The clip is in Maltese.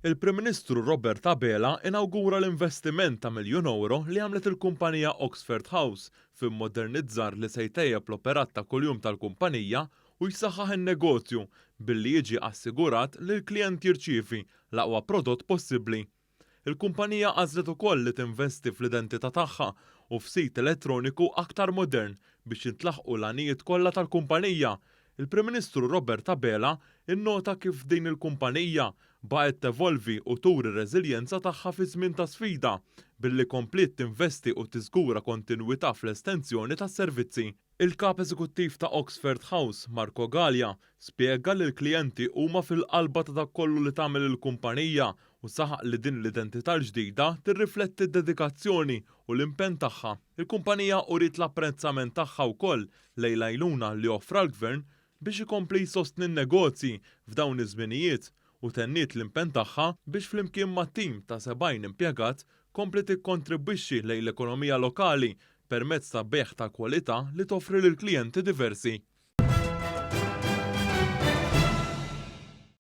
Il-Prim Ministru Robert Abela inawgura l-investiment ta' 1,000,000 euro li għamlet il-kumpanija Oxford House f'immodernizzar li se jtejjeb l-operat ta' kuljum tal-kumpanija u jsaħħaħ in-negozju billi jiġi assigurat li l-klijent jirċievi l-aqwa prodott possibbli. Il-kumpanija għażlet ukoll li tinvesti fl-identità tagħha u f'sit elettroniku aktar modern biex jintlaħqu l-għanijiet kollha tal-kumpanija. Il-Prim Ministru Robert Abela innota kif din il-kumpanija baqgħet tevolvi u turi r-reżiljenza tagħha fi żmien ta' sfida billi kompliet tinvesti u tiżgura kontinwità fl-estensjoni tas-servizzi. Il-Kap Eżekuttiv ta' Oxford House, Marco Galea, spjega li l-klijenti huma fil-qalba ta' dak kollu li tagħmel il-kumpanija u saħaq li din l-identità l-ġdida tirrifletti d-dedikazzjoni u l-impenn tagħha. Il-kumpanija uriet l-apprezzament tagħha wkoll lejn l-għajnuna li offra l-Gvern biex ikompli jsostni n-negozji f'dawn iż-żminijiet u tenniet l-impenn tagħha biex flimkien ma' tim ta' 70 impjegat tkompli tikkontribwixxi lejn l-ekonomija lokali permezz ta' bejgħ ta' kwalità li toffri lil klijenti diversi.